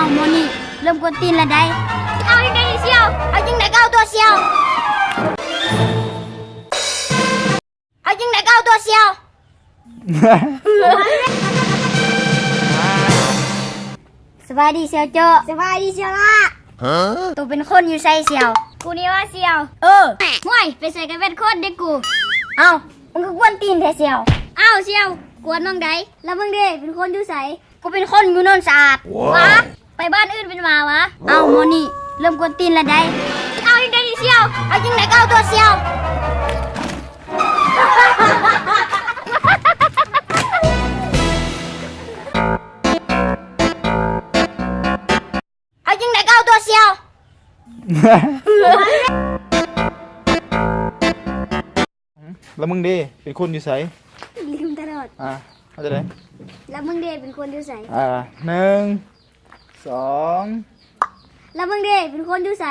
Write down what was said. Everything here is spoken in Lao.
ເອົາ ໝໍນີ້ເລີ່ມກວນຕີນແລ້ວໃດ໋. ເອົາຈັ່ງໃດນີ້ສ່ຽວ? ເອົາຈັ່ງໃດກໍເອົາຕົວະສ່ຽວ. ເອົາຈັ່ງໃດກໍເອົາຕົວະສ່ຽວ. ສະບາຍດີສ່ຽວເຈາະ. ສະບາຍດີສ່ຽວຫຼ້າ. ໂຕເປັນຄົນຢູ່ໃສສ່ຽວ? ກູນີ້ຫວາສ່ຽວ? ເອີ. ຫ້ວຍ ໄປໃສກໍເປັນຄົນເດ້ກູ. ເອົ້າ ມຶງຄືກວນຕີນແທ້ສ່ຽວ. ເອົ້າ ສ່ຽວ ກວນໝ່ອງໃດ? ລະມຶງເດ ເປັນຄົນຢູ່ໃສ? ກູເປັນຄົນຢູ່ໂນນສະອາດ. ຫວາ ໄປບ້ານອື່ນເປັນໝາຫວາ? ເອົາ ໝໍນີ້ເລີ່ມກວນຕີນແລ້ວໃດ໋. ເອົາຈັ່ງໃດນີ້ສ່ຽວ? ເອົາຈັ່ງໃດກໍເອົາຕົວະສ່ຽວ. ເອົາຈັ່ງໃດກໍເອົາຕົວະສ່ຽວ. ລະມຶງເດ ເປັນຄົນຢູ່ໃສ? ລືມຕະຫຼອດ. ອ່າ ເອົາຈັ່ງໃດ? ລະມຶງເດ ເປັນຄົນຢູ່ໃສ? ອ່າ ໜຶ່ງ ສອງ. ລະມຶງເດ ເປັນຄົນຢູ່ໃສ?